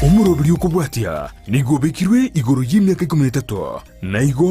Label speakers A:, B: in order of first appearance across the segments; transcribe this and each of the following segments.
A: Omoroberi okobwatia nigo obekirwe igoro y'emiaka ikomi na etato, na igo.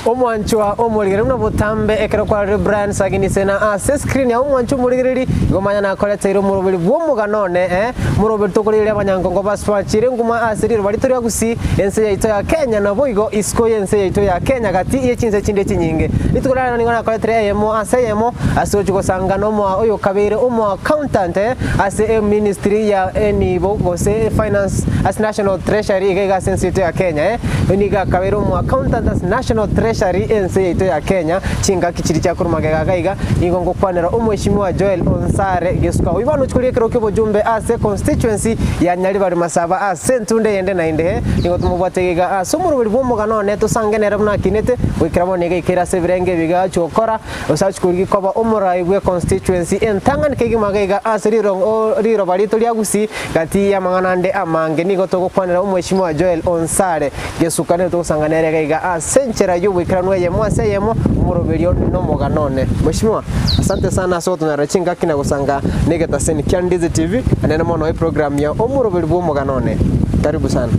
B: Omwanchwa omorigereria buna botambe ekero kwarorire Brian Sagini Sena ase screen yao omwanchwa omorigereria igo manya nakoreteire omoroberi bw'omogano one eh omoroberi tokorigereria abanyankongo baswachire nguma ase riroba rito ria Gusii ense yaito ya Kenya naboigo isiko y'ense yaito ya Kenya gati ye chinse chinde chinyinge. Rituko ria rero nigo nakoretere eyemo ase eyemo ase gochia gosangana omoa oyokabeire omoaccountant eh ase eministry ya enibo gose finance ase National Treasury iga iga ase ense yaito ya Kenya eh. Oyio nigo akabeire omoaccountant ase National Treasury ense yaito ya Kenya chingaki chiria chiakorwa magega iga iga nigo ngokwanera omweshimiwa Joel Onsare Gesuka oyio bono ochia koria ekero kiobojumbe ase constituency ya Nyaribari Masaba ase entunda eyende naende eh nigo tomobwate iga iga ase omoroberi bw'omogano one tosange nere buna akinete goikera bono iga aikere ase ebirenge ebi iga achia gokora Gose achia korigia koba omorai bwe constituency entang'ani kegima iga iga ase riroba rito ria Gusii Gati y'amang'ana ande amange nigo togokwanera Omweshimiwa Joel Onsare Gesuka nere togosanga nere iga iga ase enchera y'oboikeranu eyemo ase eyemo omoroberio nomogano one. Mweshimiwa, asante sana ase gotonyarera chingaki na gosanga negetaseni kia Ndizi TV anene mono eprogram ya omoroberi bw'omogano one. Karibu sana.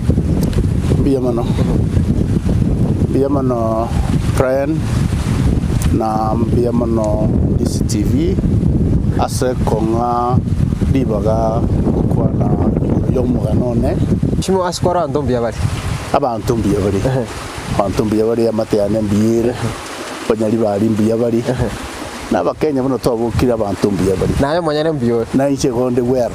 C: Mbuya mono. Mbuya mono Brian na mbuya mono Ndizi TV ase kong'a ribaga gokwana igoro y'omogano one.
B: Chimo ase kwarora abanto mbuya bare.
C: Abanto mbuya bare, abanto mbuya bare, eamate yane mbuya ere, abanyaribari mbuya bare, na abakenya buna twabokire abanto mbuya bare.
B: Naye omonyene mbuya ore.
C: Na inche igo nde bwero.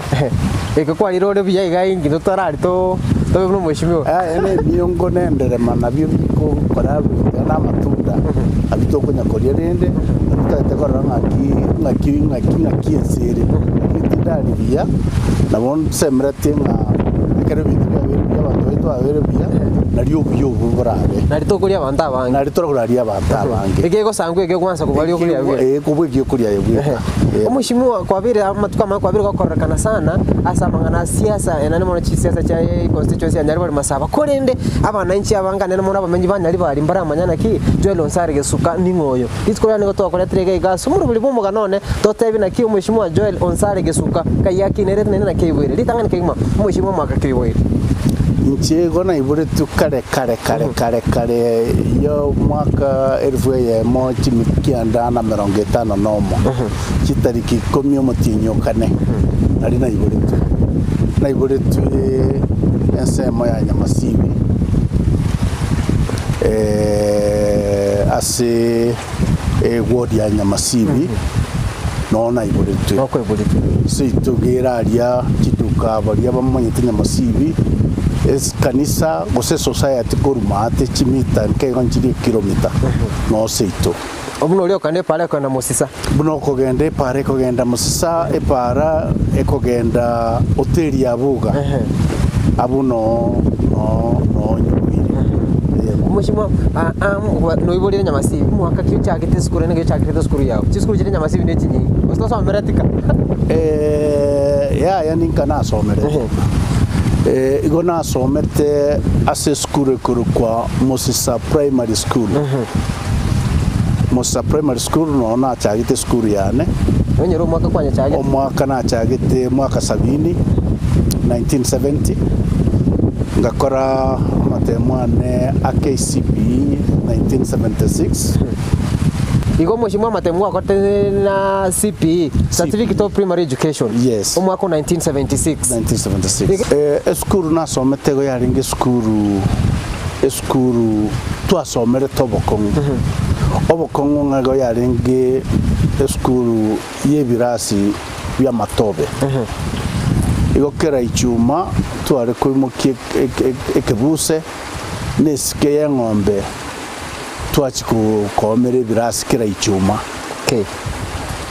B: Eke kwarire ore buya iga inki totarari to tobe buna omweshimiwa.
C: Yaya na emiongo na enderema nabio bigokora goika na amatunda abio tokonya koria rende, nabio totagete korora ng'aki ng'aki ng'aki ng'aki ense ere. Lakini tindari buya, nabo nsemeretie ng'a ekero ebinto biabeire buya abanto baito babeire buya, nario obuya obwo borabe.
B: Nari tokoria abanto abange.
C: Nari torakoraria abanto abange.
B: Ekegosangwa ekegwansa kobua riokoria buya.
C: Ee, kobua egiokoria aye bweka. Ee.
B: Omweshimiwa kwabeire amatuko amange kwabeire gokororekana sana ase amang'ana a siasa naende mono chisiasa chia constituency ya Nyaribari Masaba korende abananchi abange naende mono abamenyi ba Nyaribari mbaramanya naki Joel Onsare Gesuka ning'o oyo. Rituko riane nigo twakoretire iga iga ase omorobori bw'omogano one totebie naki omweshimiwa Joel Onsare Gesuka nkai akinerete naende naki aiboire. Ritang'ani kegima omweshimiwa omwaka ki oiboire?
C: Inche igo naiboretwe kare kare kare kare kare y'omwaka elifu eyemo chimia kianda na merongo etano nomo, chitariki ikomi omotienyi o kane, nario naiboretwe. Naiboretwe ensemo ya Nyamasibi, ase eward ya Nyamasibi, noo naiboretwe. Seito gera aria chiduka baria bamanyete Nyamasibi, Ekanisa gose esociety korwa maate chimita nkeigo nchiri ekilomita noo seito.
B: Buna oria okogenda epaara ekogenda Mosisa.
C: Buna okogenda epaara ekogenda Mosisa, epaara ekogenda hoteli ya Buga, abwo noo noo noo nyoboire.
B: Omochie noiborire Nyamasibi, omwaka ki ochagete esukuru naende naki ochakete esukuru yago? Chisukuru chire Nyamasibi ne chinyinge, gose tosomereti ka?
C: Yaya ninka nasomerete. Igo nasomete ase esukuru ekorokwa Mosisa Primary School. Mosisa Primary School noo nachagete esukuru yane.
B: Nonyore omwaka kwanyechagete?
C: Omwaka nachagete mwaka sabini, 1970, ngakora amatemo ane a KCPE 1976.
B: Igo omochie bw'amatemo gwakorete na CPE, Certificate of Primary Education,
C: Yes.
B: omwaka o 1976.
C: 1976. Eh, esukuru nasomete igo yarenge esukuru esukuru twasomerete obokong'u. Obokong'u ng'a igo yarenge esukuru y'ebirasi bi'amatobe. Igo kera ichuma tware koimokia ek- ek- ekebuse na esike y'eng'ombe twachia koomera ebirasi kera ichuma.
B: Okay.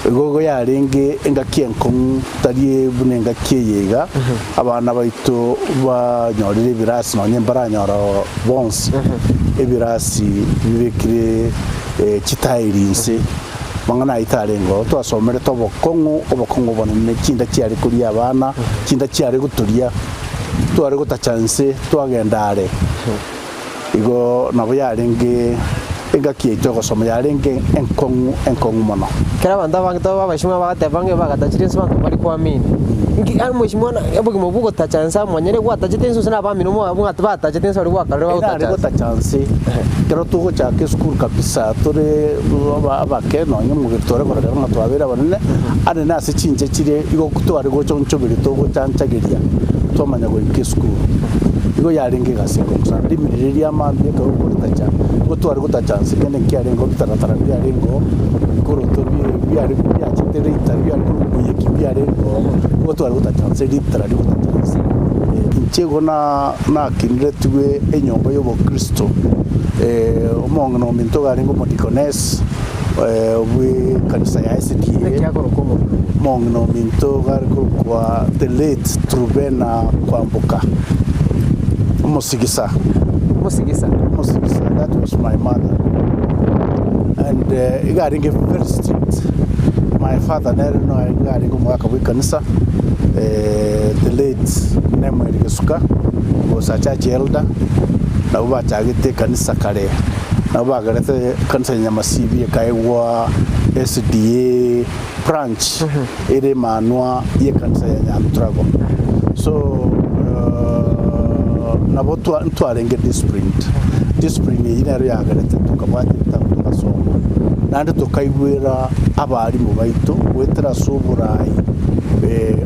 C: Igo igo yarenge engaki enkong'u tari buna engaki eye iga, abana baito banyorire ebirasi nonye mbaranyora bonsi, ebirasi bibekire chitairi inse, mang'ana ayio tarenge oo. Twasomerete obokong'u, obokong'u obonene, chinda chiare koria abana, chinda chiare gotoria. Tware gotacha nse twagenda are. Igo nabo yarenge engaki yaito y'ogosoma yarenge enkong'u enkong'u mono.
B: Ekero abanto abange tobe abashimwa bagateba ng'a bagatachire ense abanto mbari koamini. Inki yaani mweshimiwa na obogima obwo ogotacha ense omonyene gwatachete ense gose na abamino mwabo ng'a tibatachete ense baria gwakarire
C: Nare
B: bagotacha ense.
C: gotacha nse, ekero togochaka esukuru kabisa tore aba abake nonye omobere tware kororera ng'a twabeire abanene, anene ase chinche chire igo tware gocha onchoberia togochanchageria twamanya goika esukuru. Igo yarenge egasi enkong'u sana. Rimiriri ria mambia ekero okoritacha, igo tware gotacha nse kende nkiarengeo bitaratara biarengeo, bikoroto bie biare biachete ritari biare korwa moyeki biarengeo, igo tware gotacha nse ritara rigotacha nse. Inche igo na nakiniretigwe enyomba ya obokristo, omong'ina ominto iga arenge omodikonesi bwe ekanisa ya SDA,
B: Naki akorokwa omong'ina ominto?
C: Omong'ina ominto iga are korokwa the late Trubena Kwamboka, omosigisa.
B: Omosigisa.
C: Omosigisa, that was my mother and iga arenge very strict. My father nere noe iga arenge omogaka bwe ekanisa, the late Nemuel Gesuka was a church elder, nabwo bachagete ekanisa kare, nabwo bagerete ekanisa ya Nyamasibi ekaegwa SDA branch ere emanwa y'ekanisa ya Nyantrago. So nabo twa ntwarenge disciplined, discipline eyio nero yagerete tokabwata ebitabu togasoma, naende tokaigwera abalimu baito goetera ase oborai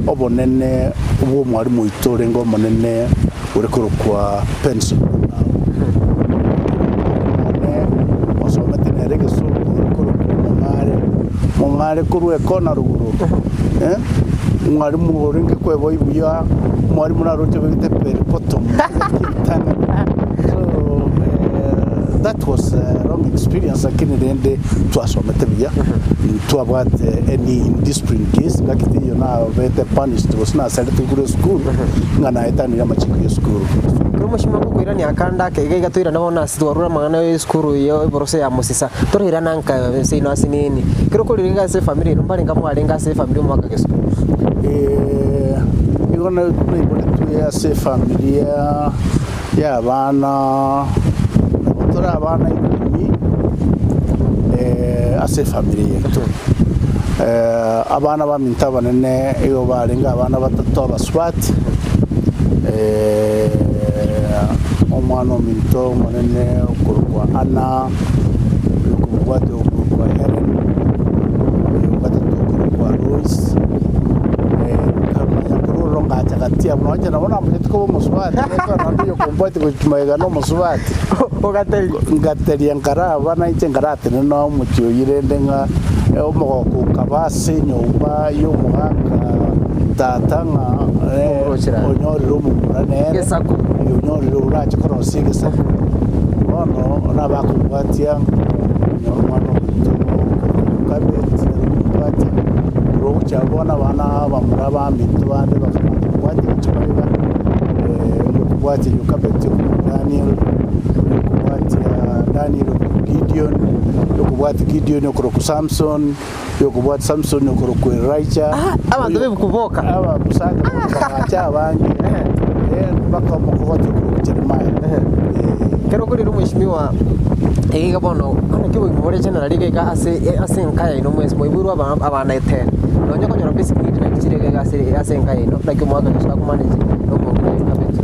C: obonene bwa omwalimu oito orenge omonene ore korokwa Benson Onao. One osomete nere egesongo ore korokwa Omong'are, Omong'are korwa ekona rogoro eh, omwalimu orenge kweboyia buya, omwalimu naroche obegete bell bottom ritang'ani. So eh, that was a wrong experience lakini rende twasomete buya, ntwabwate any indiscipline case ngaki teiyo nabete punished gose nasaretwe korwa esukuru ng'a naetanire amachiko ya esukuru.
B: Ekero omochie mogokoirania akande ake iga iga toirane bono ase twarure amang'ana ya esukuru eye eborose ya mosisa, toroirana nka ense ino ase nini. Ekero okorire iga ase efamiri ino mbarenge mwarenge ase efamiri omwaka gesuku.
C: Igo naiboretwe ase efamiri ya y'abana nabo tore abana ikomi ase efamiri yaito. Abana baminto abanene igo barenge abana batato abasubati, omwana ominto omonene okorokwa Anna, oyokomobwati okorokwa Helen, oyogatato okorokwa Lois, nkamanya korwa ororo ngacha gati abwo nonye nabo namanyete koba omosubati ekero naende oyokombwati gochia magega na omosubati,
B: Ogateria.
C: ngateria nkaraba nainche nkaratenena omochie oyio rende ng'a omogoko okaba ase enyomba y'omogaka tata ng'a
B: Omorochera.
C: onyorire omomura nere,
B: Egesaku.
C: onyorire orache korosia egesaku. Bono nabakobwatia onyore omwana omonto okabeti nere okombwatia, korwa ogochia bono abana abamura baminto bande bakamanya kobwatia gochia magega, oyokobwatia Yokabeti okorokwa Daniel, oyokobwatia Daniel okorokwa Gideon, oyokobwatia Gideon okorokwa Samson, oyokobwatia Samson okorokwa Elijah.
B: Ah, abanto b'ebuku boka.
C: Abamusacha bagacha abange, mpaka omokogoti okorokwa Jeremiah.
B: Ekero okorire omweshimiwa iga iga bono naki obogima bore generally iga iga ase ase enka yaino mwensi mwaiboirwe aba abana etene nonye okonyora basic need naki chire iga iga ase ase enka yaino naki omwaka gose akomanage na omonto oye kabisa.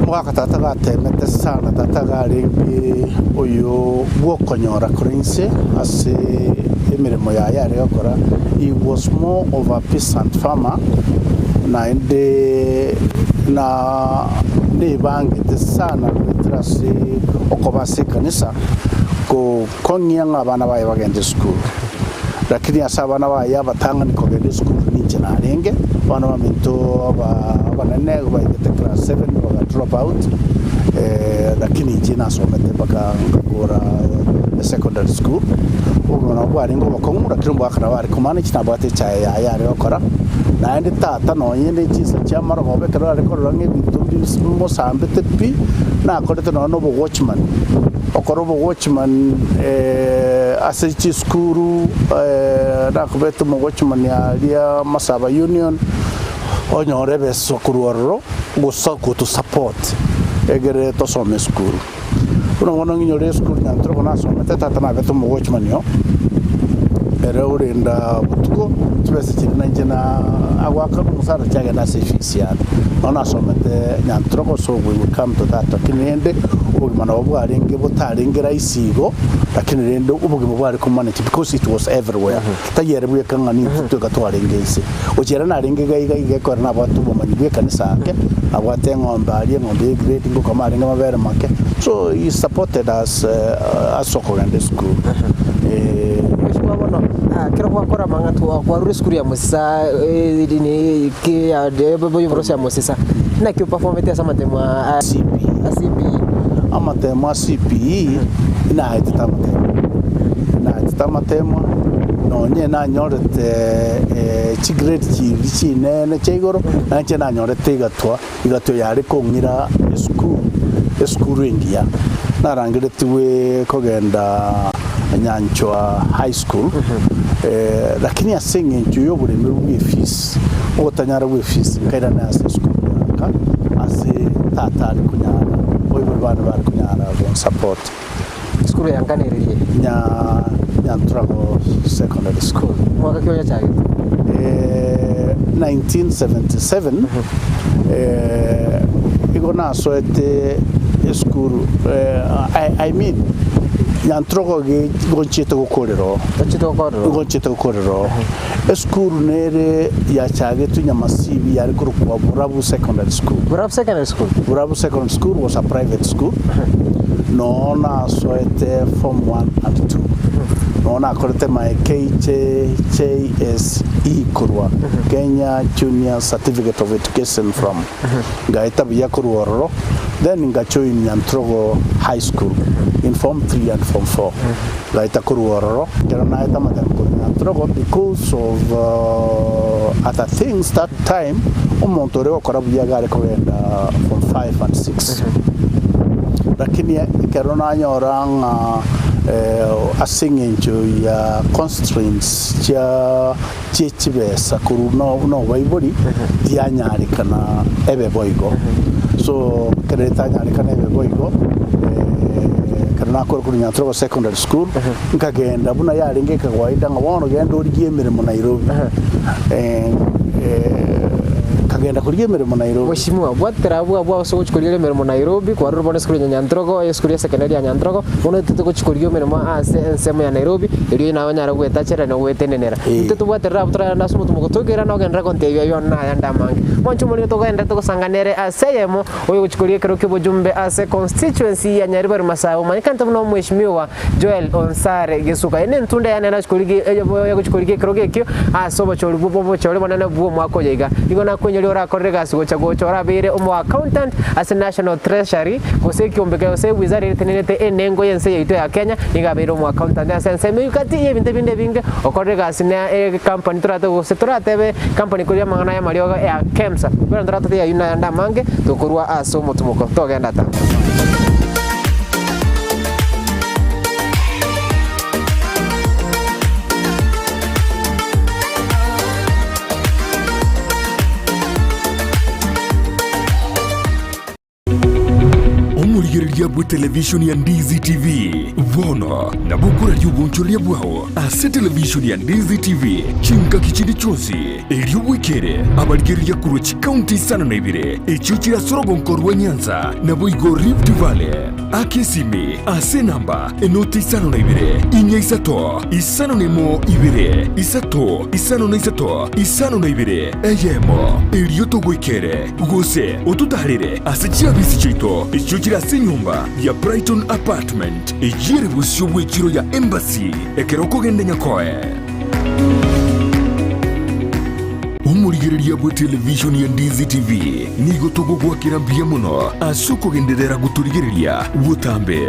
C: Omogaka tata gatemete sana, tata iga arenge oyo bw'okonyora korwa inse ase emeremo yaye are gokora, he was more of a peasant farmer, naende na nebangete sana goetera ase okoba ase ekanisa gokong'ia ng'a abana baye bagende esukuru. Lakini ase abana baye abatang'ani kogenda esukuru ninche narenge, abana baminto aba abanene baigete class seven baga drop out, lakini inche nasomete mpaka ngakora secondary school, obogima nabo bwarenge obokong'u lakini omogaka nabo are komanage nabwate echae yaye are gokora, naende tata nonye ne chinsa chia marogoba ekero are korora ng'a ebinto mbis mosambete pi, nakorete nonye na obowatchman, okora obowatchman ase chisukuru nakobete omowatchman aria Masaba Union. onyore ebesa korwa ororo gosa gotosupport egere tosome esukuru. Buna bono ng'inyore esukuru Nyantoroko nasomete tata nabete omowatchman oo, ere orenda botuko chibesa chiria nainche na agoakanwa omosara chiagenda ase efees yane. Bono nasomete Nyantoroko so we will come to that lakini rende obogima nabo bwarenge botarenge rahisi igo lakini rende obogima bware komanage because it was everywhere. Tari ere bweka ng'a nintwe tweka twarenge inse. Gochia ere narenge iga iga iga ekero nabwate obomanyi bw'ekanisa ake, nabwate eng'ombe aria, eng'ombe ya egrade ngokama arenge amabere make, so he supported us ase okogenda esukuru.
B: Mheshimiwa bono, ekero gwakora amang'ana kwarure esukuru ya Mosisa ki ya ya Mosisa, naki operformete ase amatemo a
C: CPE.
B: CPE?
C: Amatemo a CPE, naetete amatemo, naetete amatemo nonye nanyorete chigrade chiria chinene chia igoro, nainche nanyorete igatwa, igatwa yare kong'ira esukuru, esukuru engiya. Narangeretigwe kogenda Nyanchwa High School, lakini ase eng'encho ya oboremerwa bwa efees, ogotanyara bwa efees, nkairana ase esukuru ya nka, ase tata are konyara, abaibori bane bare konyara gonsupport.
B: Esukuru ya nka neririe?
C: Nya Nyanturago Secondary School.
B: Mwaka ki oyachagete?
C: 1977 igo nasoete esukuru I mean Nyanturago gonchiete gokorera oo.
B: Gochiete gokorera oo.
C: Gonchiete gokorera oo. Esukuru nere yachagetwe Nyamasibi yare korokwa Burabu Secondary School.
B: Burabu Secondary School?
C: Burabu Secondary School was a private school, noo nasoete form one and two. Noo nakorete my KJSE korwa Kenya Junior Certificate of Education from ngaeta buya korwa ororo then ngajoin Nyantrogo High School in form three and form four. Ngaeta korwa ororo, ekero naete amatemo korwa Nyantrogo because of other things that time, omonto ore gokora buya iga are kogenda form 5 and 6. Lakini ekero nanyora ng'a ase eng'encho ya constraints chia chie chibesa korwa no noboibori, tianyarekana ebe boigo. So ekero etanyarekana ebe boigo, ekero nakora korwa Nyantrogo Secondary School, nkagenda buna yarenge ekawaida ng'a bono genda origie emeremo Nairobi. Nkagenda korigia emeremo Nairobi.
B: Mheshimiwa, bwatera abwo abwo ase ogochia korigereria emeremo Nairobi, kwarure bono esukuru ya Nyantrogo, esukuru ya secondary ya Nyantrogo, bono otete gochia korigia emeremo ase ensemo ya Nairobi, erio naye onyare gwetachera na gwetenenera. Intwe tobwaterere abwo toragende ase omotumo gotoikera na ogenderere gontebia ayio nayande amange. Mwanche omoriri togenderere togosanganere ase eyemo, oyogochia koria ekero ki'obojumbe ase constituency ya Nyaribari Masaba, omanyekanete buna Omweshimiwa Joel Onsare Gesuka. Eye nentunda yane nachia korigia eyogochia korigia ekerogo ekio ase obochori bw'obochori bonene bw'omwaka oyo iga. Nigo nakoinyoria orakorere egasi gocha gocha orabeire omo accountant ase National Treasury gose ekiombe gose ewizara eria etenerete enengo y'ense yaito ya Kenya nigo abeire omo accountant ase ensemo eyio gati y'ebinto ebinde ebinge okorire egasi na ecompany torate gose toratebe company koria amang'ana y'amariogo ya KEMSA. Bono toratotebie ayio nayande amange tokorwa ase omotumoko togenda ta.
A: Omorigereria bwe televishoni ya Ndizi TV bono nabo okoraria obonchoreria bwao ase televishoni ya Ndizi TV chingaki chinde chionsi, erio bwekere abarigereria korwa chikaunti isano na ibere echio chire ase orogonko rwa Nyanza naboigo Rift Valley. Aka esimi ase enamba enoti isano na ibere, inya isato, isano na emo ibere, isato, isano na isato, isano na ibere, eyemo, erio togoikere, gose ototaarere ase chiabisi chiaito echio chire ase enyomba ya Brighton Apartment, eyio ere bosio bw'echiro ya Embassy, ekero okogenda Nyakoe. Omorigereria bwe televishoni ya Ndizi TV nigo togogoakera mbuya mono ase okogenderera gotorigereria botambe.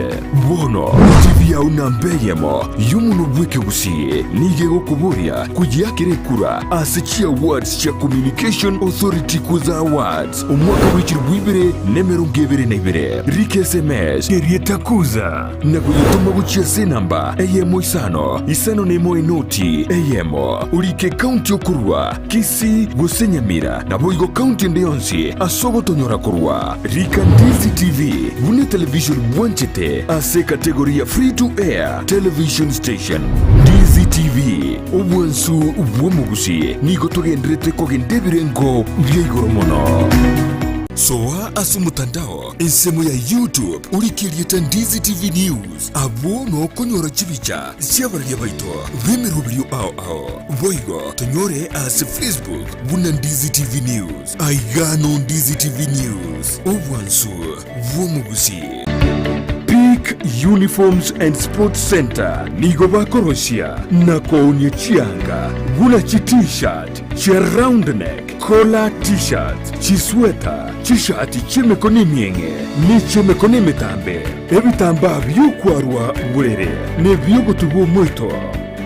A: Bono TV yao namba eyemo y'omonwa bw'ekegusii nigo egokoboria koyeakera ekura ase chiawards chia Communication Authority Kuza Awards omwaka bw'echilifu ibere na emerongo ebere na ibere. Rika SMS erieta Kuza na koyetoma gochia ase enamba eyemo isano isano na emo enoti eyemo orike ekaunti okorua Kisii. gose Nyamira, naboigo county ende yonsi ase ogotonyora korwa Rika Ndizi TV buna etelevision bwanchete ase ecategory ya Free to Air Television Station. Ndizi TV, obwansu bw'omogusi, nigo togenderete kogenda ebirengo bia igoro mono. Soa ase omotandao ensemo ya YouTube orike erieta Ndizi TV News, abwo nokonyora chibicha chi'abararia baito b'emeroberio ao ao. Boigo tonyore ase Facebook buna Ndizi TV News. Aiga no Ndizi TV News, obwansu bw'omogusi. Peak Uniforms and Sports Centre nigo bakorosia na koonia chianga buna chi T-shirt, chia round neck, collar T-shirts, chisweta, chishati chi'emekono emieng'e ne chi'emekono emetambe, ebitambaa bi'okwarwa borere na ebi'ogotubwa omoito,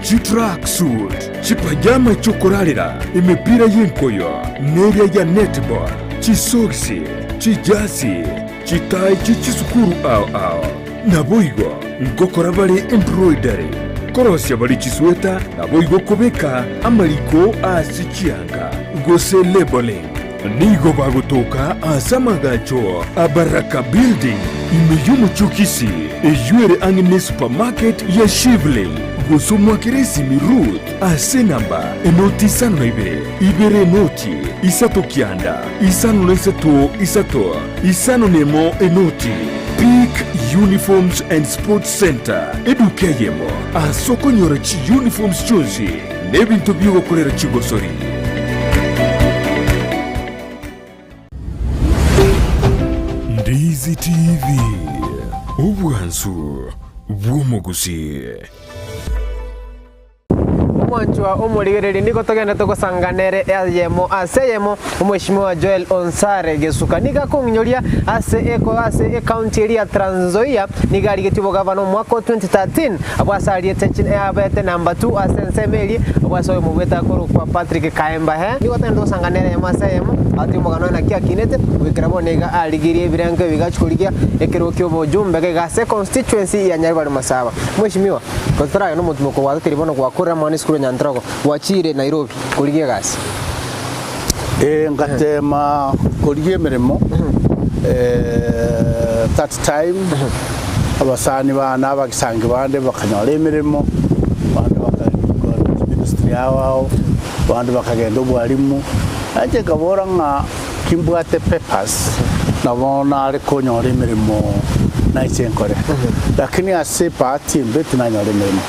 A: chitrack suit, chipajama chi'okorarera, emepira y'enkoyo neria ya netball, chisogisi, chijasi, Chitai chie chisukuru ao ao. Naboigo ngokora bare embroidery, korosia bare chisweta, naboigo kobeka amariko ase chianga, gose labelling. Nigo bagotoka ase amagacho a Baraka Building ime y'omochie o Kisii, eyio ere ang'e ne supermarket ya Shivling, gose omoakere esimi Ruth ase enamba enoti isano na ibere, ibere enoti, isato kianda, isano na isato isato. Isano nemo enoti, Peak Uniforms and Sports Centre, eduka eyemo ase okonyora chiuniforms chionsi na ebinto bi'ogokorera chigosori. Ndizi TV, obwansu bw'omogusii.
B: Omwanchwa omorigereria nigo togenderete gosanga nere eyemo ase eyemo, Omweshimiwa Joel Onsare Gesuka nigo akong'inyoria ase eko ase ecounty eria ya Trans Nzoia nigo arigetie obogavana omwaka o 2013 abwo ase ariete chi abete number 2 ase ensemo eria abwo ase oyomobwete akorokwa Patrick Kaemba he nigo togenderete gosanga nere eyemo ase eyemo agotebi omogano oye naki akinete goikera bono iga arigirie ebirengo ebi iga achia korigia ekerogo kia obojumbe iga ase econstituency ya Nyaribari Masaba. Mweshimiwa. Gose toragende omotimoko gwatoteire bono gwakorire amang'ana esukuru ya Nyantrogo, gwachiire Nairobi korigia egasi.
C: Ee, ngateema korigia emeremo that time, abasani bane, abagisangi bande bakanyora emeremo, abande bakarikwa chiministry ao ao, abande bakagenda obwalimu, nainche nkabora ng'a Timbwate papers nabo nare konyora emeremo naiche nkore, lakini ase ebahati embe tinanyora emeremo.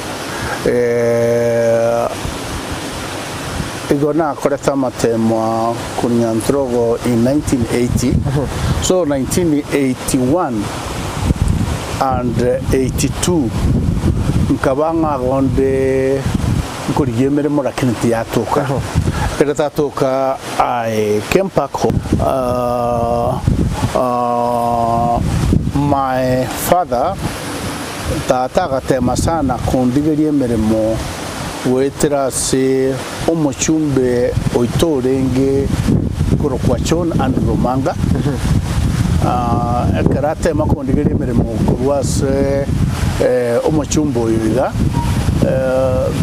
C: Igo nakorete amatemo korwa Nyantrogo in 1980, so 1981 and 82 nkaba ng'a onde nkorigia emeremo lakini tiyatoka. Ekero etatoka I came back home my father tata agatema sana kondigeria emeremo goetera ase omochumbe oito orenge korokwa John Andrew Omanga ekero atema kondigeria emeremo korwa ase omochumbe oyo iga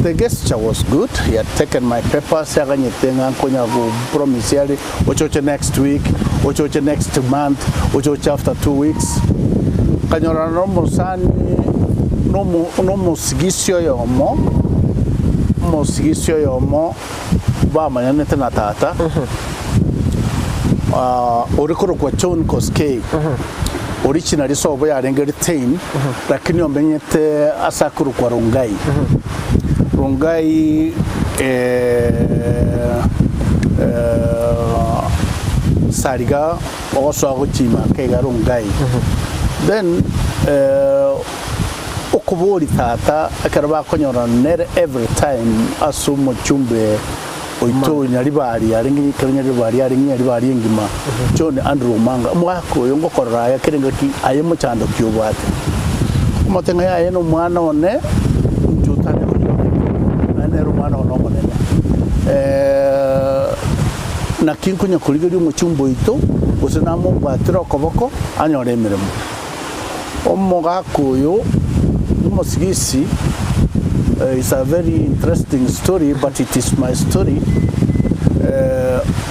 C: the gesture was good he had taken my papers aganyete ng'a nkonya go promise are ochoche next week, ochoche next month, ochoche after 2 weeks. Nkanyorana na omosani nomo nomosigisi oyomo, omosigisi oyomo bamanyanete na tata, ore korokwa John Koskei, originally sobo yarenge Litein, lakini omenyete ase akorokwa Rongai. Rongai Sariga ogosoa gochima ake iga Rongai. Then okobori tata ekero bakonyorana nere every time ase omochumbe oito Nyaribari arenge ekero Nyaribari arenge Nyaribari engima John Andrew Omanga omogaka oyo ngokorora aye kera engaki aye mochando ki obwate. Omote ng'a yaye nomwana one inche otanya konyora naende nere omwana one omonene. Naki nkonya korigeria omochumba oito gose namobwatire okoboko anyore emeremo. Omogaka oyo omosigisi is a very interesting story but it is my story.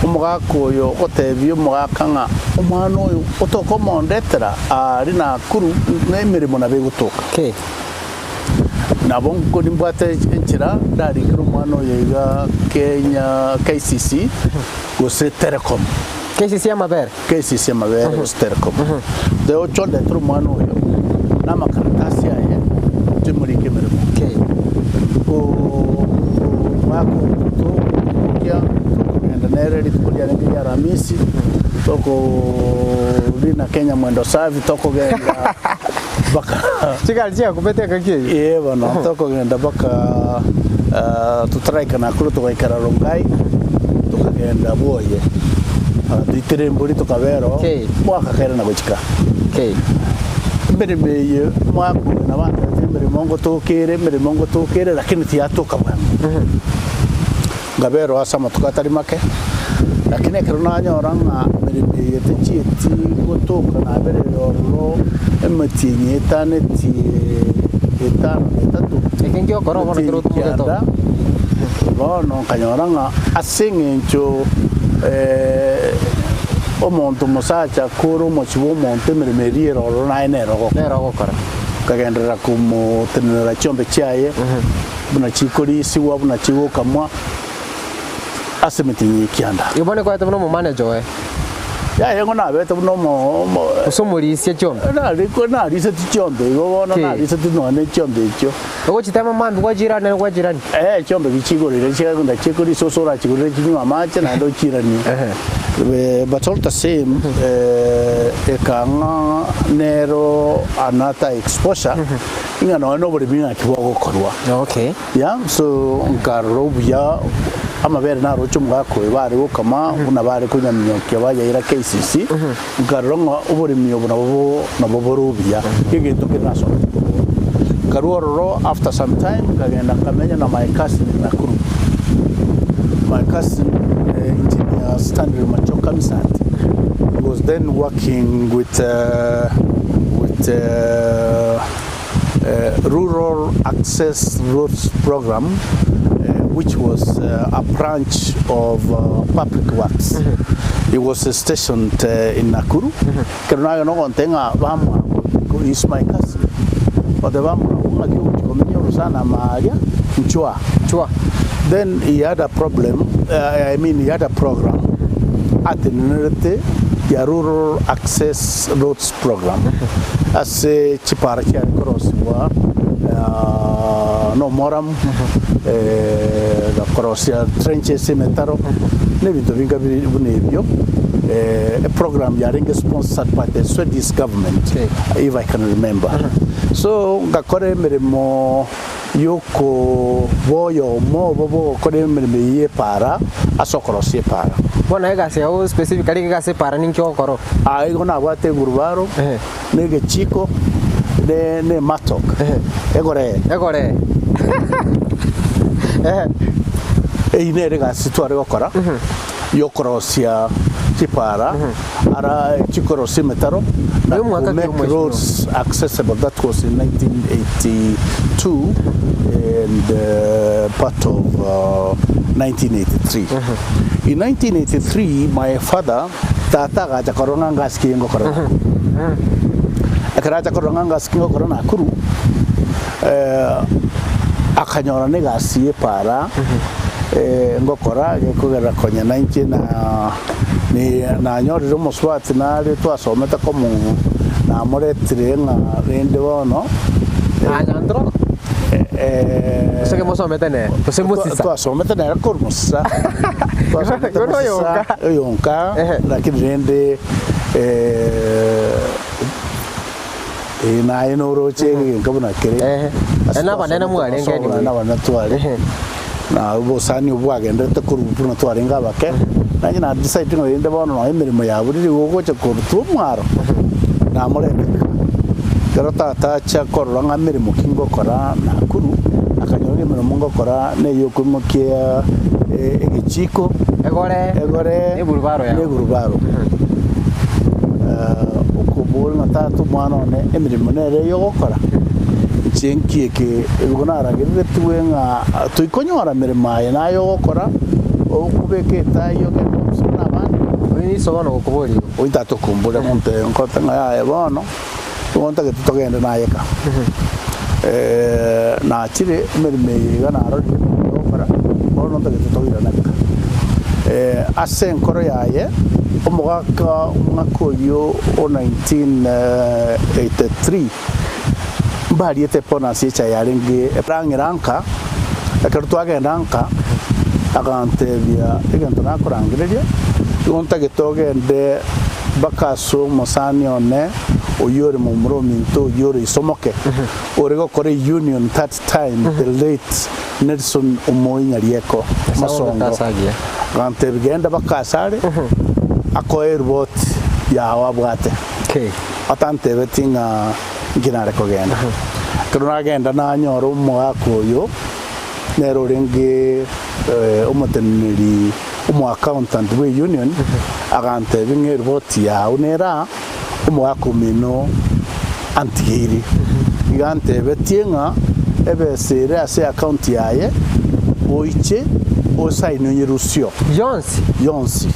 C: Omogaka oyo ogotebia omogaka ng'a omwana oyo otokomondetera aria Nakuru na emeremo nabo egotoka. Nabo nimbwate enchera ndarikere omwana oyo iga Kenya KCC gose Telecom.
B: KCC amabere?
C: KCC amabere gose Telecom. Then oche ondetere omwana oyo na amakaratasi aye timorike emeremo. Omwaka oito tokoimokia tokogenda nere rituko riarenge ria Aramisi tokorina Kenya Mwendo Safi tokogenda mpaka
B: Chigari chiakubete engaki eyio?
C: Ee bono tokogenda mpaka totaraika Nakuru togaikara Rongai tokagenda bwoye agatoitera embori tokabera oo mwaka kaire na gochika. Emeremo eye omwaka oyo nabo antebetie emeremo ngotoka ere emeremo ngotoka ere lakini tiyatoka bwango. Nkabera oo ase amatuko atari make, lakini ekero nanyora ng'a emeremo eye techieti gotoka nabereire ororo emetienyi etanetie etano na etato,
B: Eke ngiokora bono
C: emetienyi
B: kero otumogete
C: kianda, bono nkanyora ng'a ase eng'encho omonto omosacha kore omochie bw'omonto emeremo eria ere ororo naye nere ogokora.
B: Nere ogokora.
C: Nkagenderera komotenenera chiombe chiaye, buna chikorisigwa, buna chigokamwa ase emetienyi y'ekianda.
B: Igo bono ekwarete buna omomanager oye.
C: Yaya igo nabete buna omo omo
B: Gose omorisia chiombe.
C: Nariko nariseti chiombe igo bono
B: Ki?
C: nariseti nonya ne chiombe echio.
B: Ogochitema mambia gwachirania na gwachirania.
C: Eh, chiombe gichigorire chiagenda chikorisia ase orachigorere chinywe amache naende ochiranie.
B: Ehe.
C: But all the same, ekang'a nero another exposure ng'a nonya na oboremi ng'aki bogokorwa.
B: Okay.
C: Yeah, so nkarora obuya amabere naroche omogaka oyo bare gokama buna bare konyaminyokia bayaira KCC, nkarora ng'a oboremi obo nabo bo nabo bore obuya, egento kere nasomete korwa oo. Nkarwa ororo after some time nkagenda nkamenya na my cousin in Nakuru. My cousin engineer Stanley Machoka Misati, he was then working with with Rural Access Roads Program which was a branch of Public Works. He was stationed in Nakuru. Ekero nagenda ogontebia ng'a bamwango, he is my cousin. Goteba bamwango ng'aki ogochia komenya orosana ime aria, nchwa.
B: Chwa.
C: Then he had a problem, I mean he had a program atenenerete ya Rural Access Roads Program ase chipara chiare korosigwa nomoramu, na korosia trenches emetaro, na ebinto binga biri buna ebio. Eprogram yarenge sponsored by the Swedish government if I can remember. So ngakora emeremo yokoba oyomo obo bogokora emeremo eyio y'epaara ase okorosia epaara.
B: Bono egasi yao specifically egasi epaara ninki ogokora?
C: Aa igo nabwate egurubaro,
B: Ehe.
C: na egechiko, ne ne emattock,
B: Ehe.
C: egoree.
B: Egoree. Ehe.
C: Eyio nere egasi tware gokora, yokorosia chipaara, ara chikorosia emetaro, na
B: Oyo omwaka
C: to
B: ki
C: make
B: omweshimiwa?
C: roads accessible, that was in 1982 and part of 1983. In 1983 my father, tata agacha korora ng'a ngasi ki ngokora Nakuru. Ekero acha korora ng'a ngasi ki ngokora Nakuru, akanyora na egasi ya epaara ngokora gekogera konya nainche na nanyorire omosubati nare twasomete komo namoretire ng'a rende bono
B: Anyantro? Gose kemosomete nere? Gose mosisa?
C: Twasomete nere korwa mosisa. Twasomete
B: Igo
C: mosisa
B: noyonka.
C: oyonka
B: Ehe.
C: lakini rende eh, naye noroche egento buna kere.
B: Ehe.
C: Ase
B: Na nabanene
C: twasomete
B: mwarenge
C: masomo
B: anyway.
C: na nabanene tware.
B: Ehe.
C: Na obosani obwo bwagenderete korwa buna twarenge abake, nainche na decide ng'a rende bono nonya emeremo yabo riria gogocha korutwa omwaro, namorenteka. Ekero tata acha korora ng'a meremo ki ngokora Nakuru, akanyora ng'a emeremo ngokora na eya okoimokia egechiko,
B: Egore,
C: egore,
B: na egurubaro yao.
C: na egurubaro. Okoboria ng'a tata omwana one emeremo nere eye ogokora, inche nki eke igo naragereretigwe ng'a toikonyora meremo aye naye ogokora. Okobeka etai ogende obiswe buna abande.
B: Oyo niso bono ogokoboria igo.
C: Oyo tata okombora ngontebia nkote ng'a yaya bono, nigo ntagete togende naye ka. Nachire emeremo eye iga narorire emeremo egokora, bono ntagete toirane nka. Ase enkoro yaye, omogaka omwaka oyio o 1983, mbariete ebonus ye echae yarenge erang'ira nka, ekero twagenda nka, agantebia egento nakorangereria, igo ntagete ogende mpaka ase omosani one oyio ore momura ominto oyio ore isomoke, ore gokora eunion that time, the late Nelson Omoi Nyarieko Mosongo, agantebia genda mpaka asare akoe eriboti yao abwate. Atantebeti ng'a inki nare kogenda. Ekero nagenda nanyora omogaka oyo, nere orenge omoteneneri omoaccountant bwe union, agantebia ng'a eriboti yao nere aa, omogaka omino antigeire. Iga antebetie ng'a ebesa ere ase account yaye, oiche osaini onyerusie oo.
B: Yonsi?
C: Yonsi.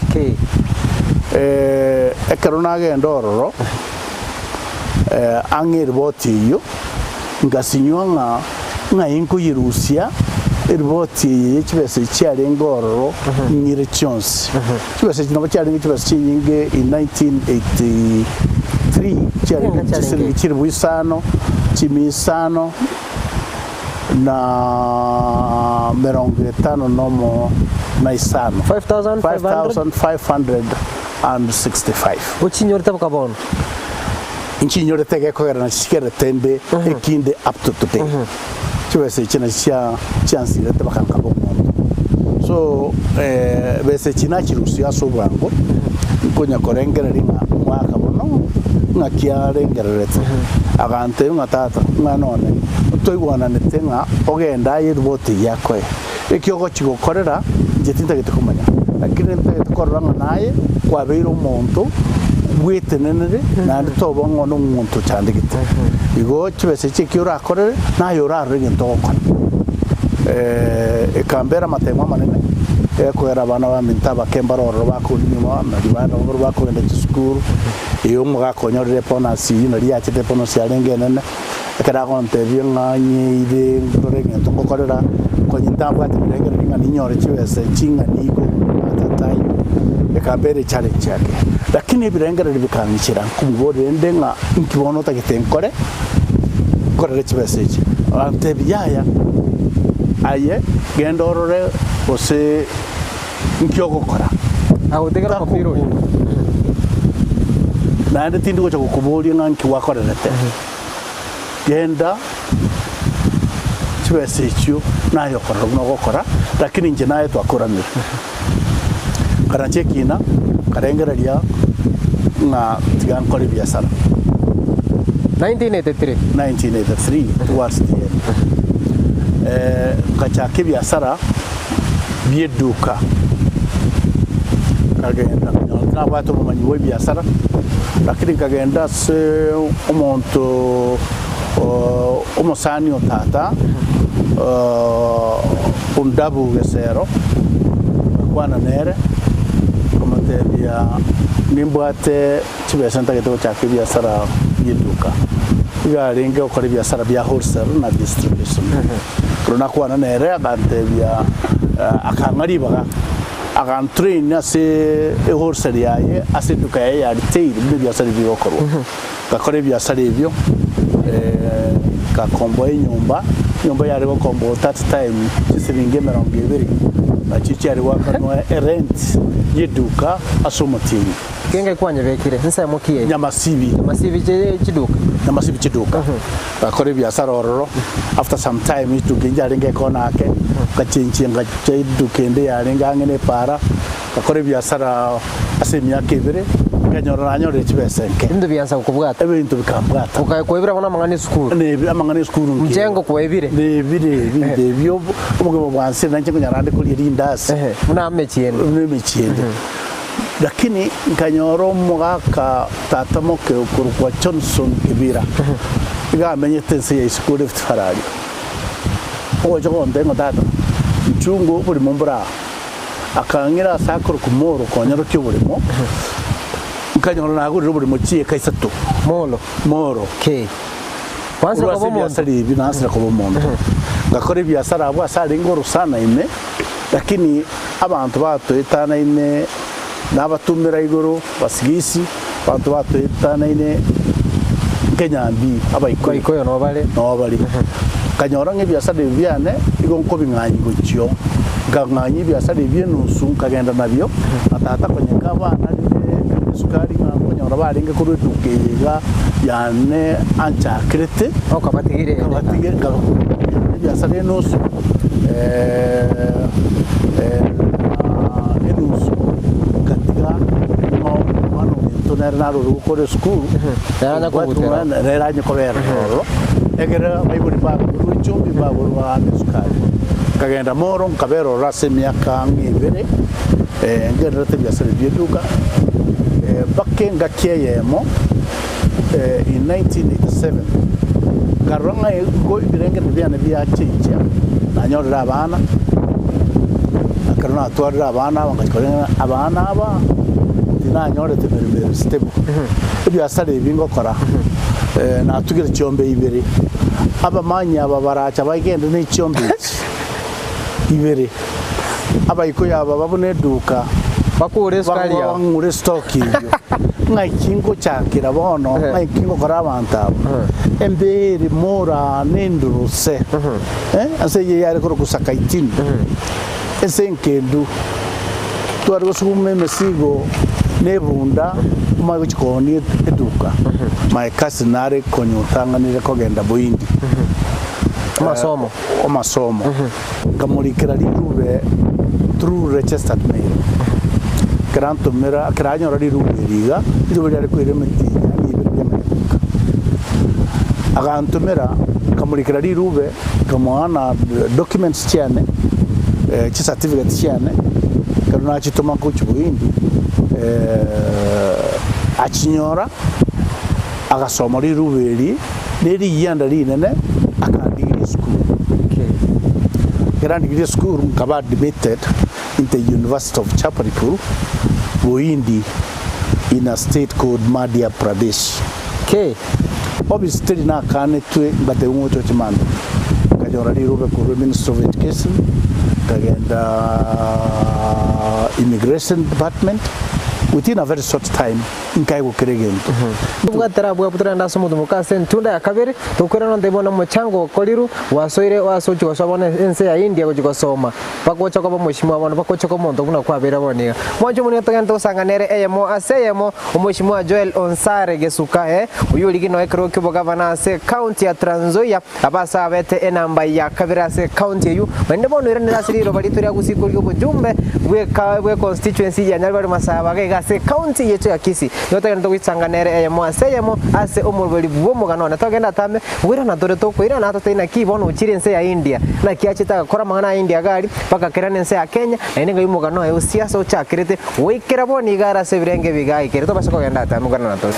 C: Ekero nagenda ororo, ang'e eriboti eyio, ngasinywa ng'a ng'ai nkoyerusia eriboti eye ye chibesa echi chiarenge ororo ng'ire chionsi. Chibesa echi nabo chiarenge chibesa chinyinge in 1983, chiarenge chisiringi chilifu isano, chimia isano na merongo etano nomo na isano, 5565.
B: Ochinyorete boka bono?
C: Nchinyorete egekogera nachi chikerete inde ekinde up to today. Chibesa echi nachi chia chiansirete baka nkaba omonto. So besa echi nachirusia ase obwango, nkonya korengereria ng'a omwaka bono ng'aki arengererete. Agantebia ng'a tata, omwana one, ntoigwananete ng'a ogende aye eriboti eyio akoe. Eki ogochia gokorera inche tintagete komanya, lakini ntagete korora ng'a naye kwabeire omonto bwetenenere naende toba ng'a nomonto ochandegete. Igo chibesa echi eki orakorere, naye orarore egento ogokora. Ekambera amatemo amanene, ekogera abana baminto abake mbare ororo bakoria nyuma, nari bande barobwo bakogenda chisukuru, eeh omogaka onyorire ebonus eyio nari yachete ebonus yarenge enene. Ekero agontebia ng'a nyeire ndore egento ngokorera, konya ntabwati birengererio ng'a ninyore chibesa ching'ani igo at a time, ekambera echallenge yake. Lakini ebirengererio bikang'ichera nkomoboria rende ng'a inki bono otagete nkore, nkorere chibesa echi. Agantebia yaya, aye genda orore gose inki ogokora.
B: Agotigera omopira oyo.
C: Naende tindi gocha gokoboria ng'a inki gwakorerete. Genda chibesa echio naye okorora buna ogokora, lakini inche naye twakoranire. Nkarancha ekina, nkarengereria ng'a tiga nkore ebiasara.
B: 1983.
C: 1983 towards the end. Eh, nkachaka ebiasara bi'eduka, nkagenda nkanyora tinabwate obomanyi bwa ebiasara, lakini nkagenda ase omonto omosani o tata Ondabu Gesero, ngakwana nere, nkamotebia nimbwate chibesa ntagete gochaka ebiasara bi'eduka. Iga arenge gokora ebiasara bia wholesale na distribution. Ekero nakwana nere agantebia, akang'a ribaga, agantrain ase ewholesale yaye, ase eduka yaye ya retail buna ebiasara ebi bigokorwa. Ngakora ebiasara ebio, ngakomboa enyomba, enyomba yare gokomboa that time chisiringi emerongo ebere, nachio chiare goakanwa erent yeduka ase omotienyi.
B: Kenge kwanyebekire nsemo ki eye?
C: Nyamasibi.
B: Nyamasibi chiduka.
C: Nyamasibi chiduka. Ngakora ebiasara ororo, after some time eduka eyio yarenge ekona ake, ngachenchia ngacha eduka ende yarenge ang'e na epaara, ngakora ebiasara ase emiaka ebere, nkanyora nanyorire chibesa enke.
B: Ebinto biansa gokobwata.
C: Ebinto bikambwata.
B: Okakwebera bono amang'ana esukuru.
C: Nebi amang'ana esukuru nkieba.
B: Mchengo kwebire.
C: Nebire ebinto ebio, obogima bwansire nainche nkonyara ande koria rindasi.
B: Buna emechie ende.
C: Buna emechie ende. Lakini nkanyora omogaka tata moke okorokwa Johnson Kibira, iga amenyete ense ya isiko Rift Valley aria. Ogocha gontebia ng'a tata, nchunga oborimo mbore aa. Akang'ira ase akorokwa Molo konyorokia oboremo, nkanyora nagorire oboremo chieka isato.
B: Molo.
C: Molo.
B: Ki. Kwansire
C: Korwa ase
B: koba omonto.
C: ebiasara ebi nansire koba omonto. Ngakora ebiasara abwo ase arenge orosana ime, lakini abanto batoetanaine nabatumera igoro, basigisi, abanto batoetanaine nkenyambi, abaikoyo.
B: Abaikoyo noo bare.
C: Noo bare. Nkanyora ng'a ebiasara ebi biane igo nkobing'anyia gochio, nkang'anyia ebiasara ebi enusu nkagenda nabio, na tata konyeka abana rire esukari ng'a nkonyora barenge korwa eduka eye iga yane anchakerete,
B: Okabatigire ere.
C: nkabatige nka- ebiasara enusu na enusu nkatiga ng'a omwana ominto nere narure gokora esukuru,
B: Nere anya kogutera.
C: nere anye kobera ororo. Ekero abaibori baborwa echumbi, baborwa aande esukari. Nkagenda moro, nkabera ororo ase emiaka ang'e ebere, ngendererete ebiasara bi'eduka, mpaka engaki eyemo, in 1987, nkarora ng'a igo ebirengererio biane biachenchia, nanyorire abana, ekero natwarire abana aba ngachia korora ng'a abana aba, tinanyorete emeremo ere stable. Ebiasara ebi ngokora. Natugire chiombe ibere, abamanyi aba baracha bagende ne chiombe echi ibere, abaikoyo aba babune eduka,
B: Bakure esukari yao.
C: bang'ure estock eyio. Ng'aki ngochakera bono, ng'aki ngokora abanto aba? Embere mora nenduruse, ase eyio yare korokwa Sakaitini, ase enkendu. Tware gosuguma emesigo na ebunda omanye gochia koonia eduka. My cousin nare konya otang'anire kogenda Boindi.
B: Amasomo.
C: Amasomo. Nkamorikera rirube through registered mail. Ekero antomera, ekero anyora rirube eri iga, rirube riare koira emetienyi ang'e ibere riamanya goika. Agantomera, nkamorikera rirube, nkamoa na documents chiane, chicertificate chiane, ekero nachitoma gochia Bohindi, achinyora, agasoma riruba eri, na erigianda rinene, akandigiria esukuru. Ekero andigirie esukuru, nkaba admitted into University of Jabalpur, Bohindi, in a state called Madhya Pradesh. Obisi teri nakanetwe ngatebwa ng'a ochoche mambia. Nkanyora rirobe korwa Ministry of Education, nkagenda Immigration Department, within a very short time nkaegwa kera egento.
B: Tobwatera abwo abwo torende ase omotumoka ase entunda ya kabere, tokoirana nonte bono omochango okorirwe, gwasoire ase ochia gosoa bono ense ya India gochia gosoma. Bagocha koba omochimwa bono, bagocha koba omonto buna kwabeire bono iga. Mwanche omonene togende togosangana ere eyemo ase eyemo, Omochimwa Joel Onsare Gesuka, eh, oyio origie noe ekerogo ki'obogavana ase ecounty ya Trans Nzoia, abe ase abete enamba ya kabere ase ecounty eyio, naende bono oiranire ase riroba rito ria Gusii korigia obojumbe bw'eka bwe constituency ya Nyaribari Masaba iga iga ase ecounty yeito ya Kisii. Nigo togende togoisangana ere eyemo ase eyemo ase omoroberi bw'omogano one. Togende atame Koirana tore tokoirana totari naki bono ochire ense ya India, naki achete agakora amang'ana a India iga aria, mpaka akerana ense ya Kenya, naende ng'ai omogano oye o siasa ochakerete, goikera bono iga are ase ebirenge ebi iga aikere tobase kogenda atambe koirana tore.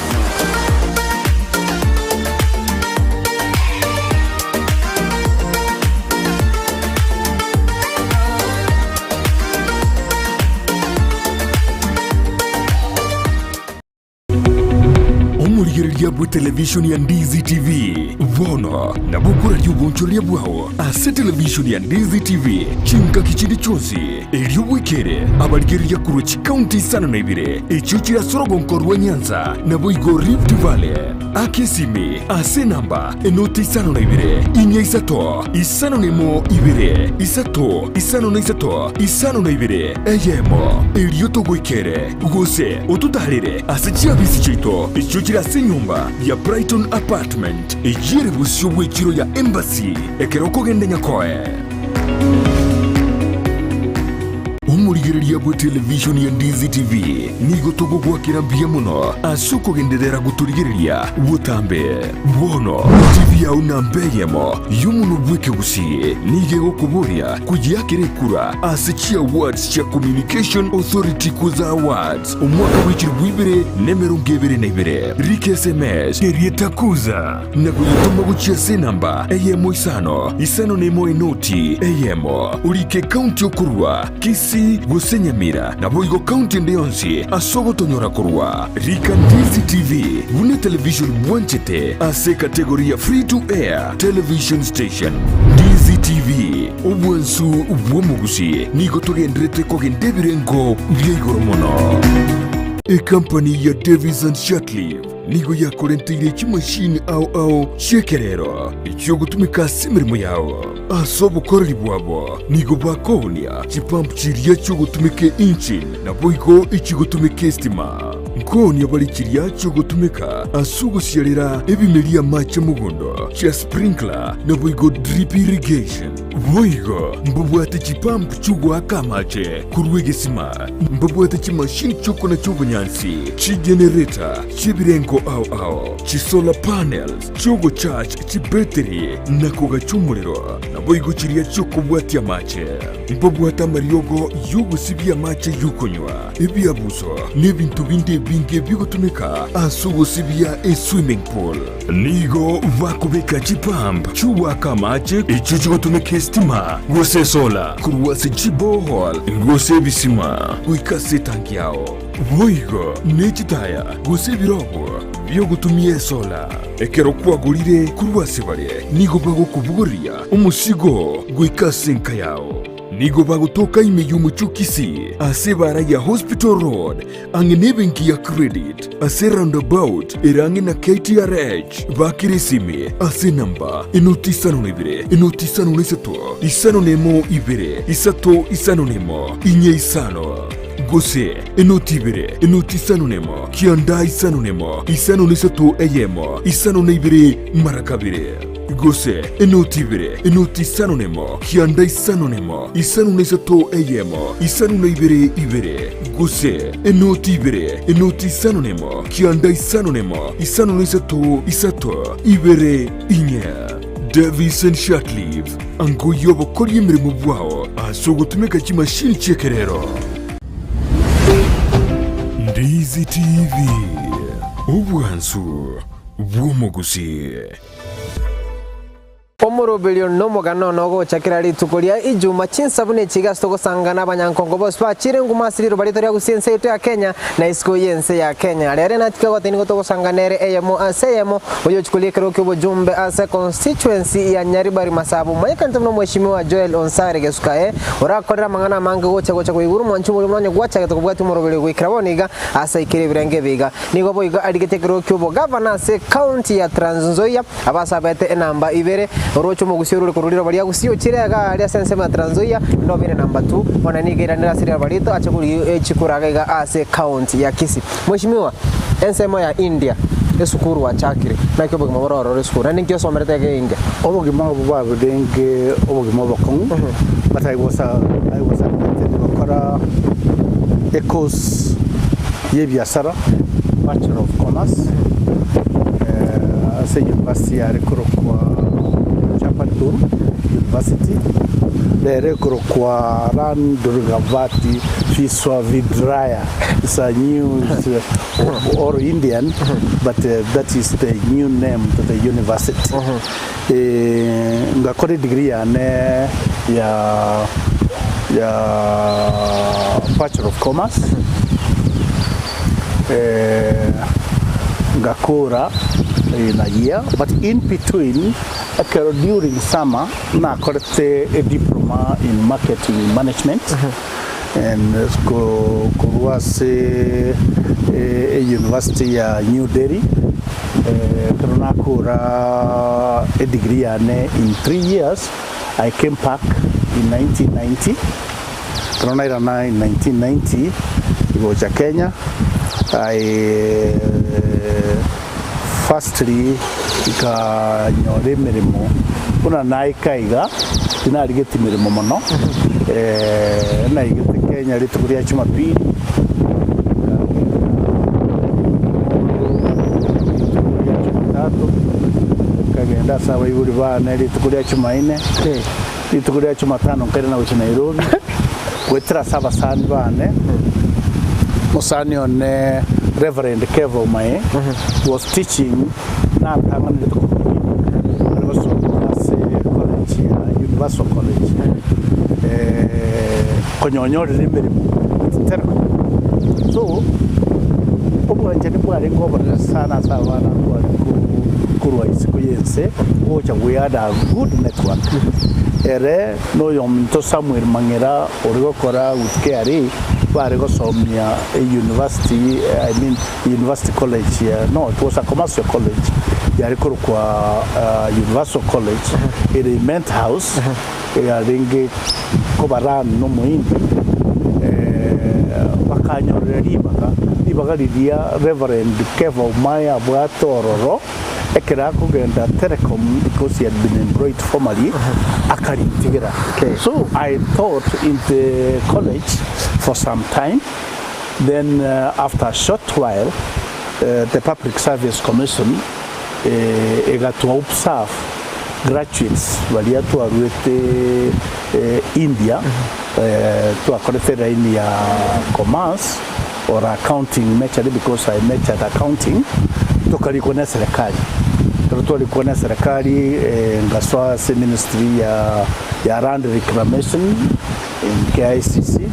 A: Omorigereria bw'etelevishoni ya Ndizi TV bono nabo okoraria obonchoreria bwao ase televishoni ya Ndizi TV chingaki chinde chionsi, erio bwekere abarigereria korwa chikaunti isano na ibere echio chire ase orogonko rwa Nyanza naboigo Rift Valley. Aka esimi ase enamba enoti isano na ibere, inya isato, isano na emo ibere, isato, isano na isato, isano na ibere, eyemo, erio togoikere, gose ototaarere ase chiabisi chiaito echio chire ase enyomba ya Brighton Apartment, eyio ere bosio bw'echiro ya Embassy, ekero okogenda Nyakoe. Omorigereria bwe televishoni ya Ndizi TV nigo togogoakera mbuya mono ase okogenderera gotorigereria botambe. Bono TV yao namba eyemo y'omonwa bw'ekegusii nigo egokoboria koyeakera ekura ase chiawards chia Communication Authority Kuza Awards omwaka bw'echilifu ibere na emerongo ebere na ibere. Rika SMS erieta Kuza na koyetoma gochia ase enamba eyemo isano isano nemo enoti eyemo orike ekaunti okorua Kisii. gose Nyamira, naboigo county ende yonsi ase ogotonyora korwa Rika Ndizi TV buna etelevision bwanchete ase ekategori ya Free to Air Television Station. Ndizi TV, obwansu bw'omogusi, nigo togenderete kogenda ebirengo bia igoro mono. Ekampani ya Davis and Shirtliff nigo yakorenteire chimashini ao ao chi'ekerero echiogotumeka ase emeremo yao. Ase obokoreri bwabo nigo bakoonia chipump chiria chiogotumeka engine naboigo echigotumeka estima. Nkoonia bare chiria chiogotumeka ase ogosiarera ebimeria amache mogondo chia sprinkler naboigo drip irrigation. Boigo mbabwate chipump chiogoaka amache korwa egesima, mbabwate chimashini chiokonacha obonyansi, chigenerator chi'ebirengo ao ao, chisolar panels chi'ogocharge chibetiri na kogacha omorero, naboigo chiria chi'okobwatia amache. Mbabwate amariogo y'ogosibia amache y'okonywa, ebiabuso, na ebinto binde ebinge bigotumeka ase ogosibia eswimming pool. Nigo bakobeka chipump chi'ogoaka amache echio chigotumeka esitima gose esola korwa ase chiborehole gose ebisima goika ase etanki yao. Boigo ne chitaya gose ebirogo bi'ogotumia esola. Ekero kwagorire korwa ase bare, nigo bagokobogoria omosigo goika ase enka yao. Nigo bagotoka ime y'omochie o Kisii ase ebaara ya Hospital Road ang'e nebenki ya Credit ase roundabout ere ang'e na KTRH. Bakere esimi ase enamba enoti isano na ibere enoti isano na isato isano na emo ibere isato isano na emo inye isano gose enoti ibere enoti isano na emo kianda isano na emo isano na isato eyemo isano na ibere mara kabere. Gose enoti ibere, enoti isano nemo, kianda isano nemo, isano na isato eyemo, isano na ibere ibere. Gose enoti ibere, enoti isano nemo, kianda isano nemo, isano na isato isato ibere inye. Davison Shirtliff, ango y'obokoria emeremo bwao ase ogotumeka chimashini chi'ekerero. Ndizi TV, obwansu bw'omogusii.
B: Omoroberio nomogano one ogocha kera rituko ria Ijuma chinsa buna echi iga ase togosangana abanyankongo bonsi bachire nguma ase riroba rito ria gusii ense yaito ya Kenya na isiko y'ense ya Kenya. Rero enatike goteba nigo togosangana ere eyemo ase eyemo oyochi koria ekerogo ki'obojumbe ase constituency ya Nyaribari Masaba omanyekanete buna omweshimiwa Joel Onsare Gesukae orakorere amang'ana amange gocha gocha koigwa omwanchi omoria buna onye gwachagete kobwatia omoroberio goikera bono iga ase aikire ebirengo ebi iga. Nigo boigo arigete ekerogo ki'obogavana ase ekaunti ya Trans Nzoia, abasabete enamba ibere, orooche omogusii orure korwa riroba ria Gusii ochire iga aria ase ensemo ya Trans Nzoia, ndobere namba two, bono nigo eiranire ase riroba rito ache korigia chikura iga iga ase ekaunti ya Kisii. Mweshimiwa, ensemo ya India esukuru gwachakire, naki obogima bore ororo esukuru, naende nki osomerete iga India?
C: Obogima obo bwarenge obogima obokong'u, but I was a, I was admitted gokora ecourse y'ebiasara, Bachelor of Commerce, ase university yare korokwa Chapadpur University, rero ekorokwa Ran Durgavati Viswavidyalaya, it's a new or Indian but that is the new name to the university. Ngakora edegree yane ya ya Bachelor of Commerce, ngakora in a year but in between ekero during summer nakorete a diploma in marketing management and korwa ase e university ya New Delhi ekero nakora e degree yane in 3 years I came back in 1990 ekero nairana in 1990 gocha Kenya I firstly nkanyora emeremo buna naika iga tinarigeti meremo mono naigete Kenya rituko ria Jumapili nkagenda rituko ria Jumatatu nkagenda ase abaibori bane rituko ria Jumaine rituko ria Jumatano nkairana gochia Nairobi goetera ase abasani bane omosani one Reverend Kevo Omae was teaching natang'anerete korwa are gosoma ase college ya Universal College. Konyonyorera emeremo with Telecom. So, obwanchani bwarenge obonene sana ase abana tware korwa isiko y'ense gocha we had a good network. Ere na oyominto Samuel Mang'era ore gokora with KRA bare gosomia e university, I mean University College, no it was a commercial college yare korokwa Universal College ere Mint House. Eyarenge koba run nomoindi, bakanyorera ribaga, ribaga riria Reverend Kefa Umae abwate ororo, ekero akogenda Telecom because he had been employed formally, akaritigera. So I taught in the college for some time, then after a short while the Public Service Commission egatua observe graduates baria twaruete India, twakorete line ya commerce or accounting majorly because I majored accounting, tokarikwa ne eserekari. Ekero twarikwa ne eserekari ngasoa ase ministry ya ya land reclamation in KICC,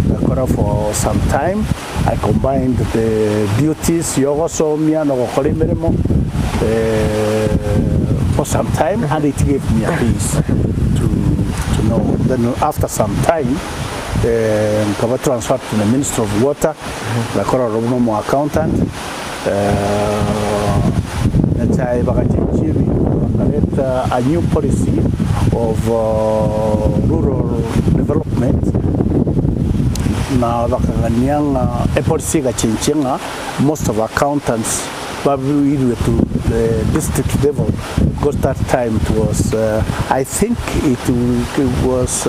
C: ngakora for some time. I combined the duties ya ogosomia na ogokora emeremo for some time and it gave me a peace to, to know. Then after some time nkaba transferred to the Ministry of Water, ngakora ororo buna omo accountant, Nyachae bagachenchia ebinto bakareta a new policy of rural development na bakagania ng'a epolicy egachenchia ng'a most of accountants bairwe to the district level because that time it was I think it was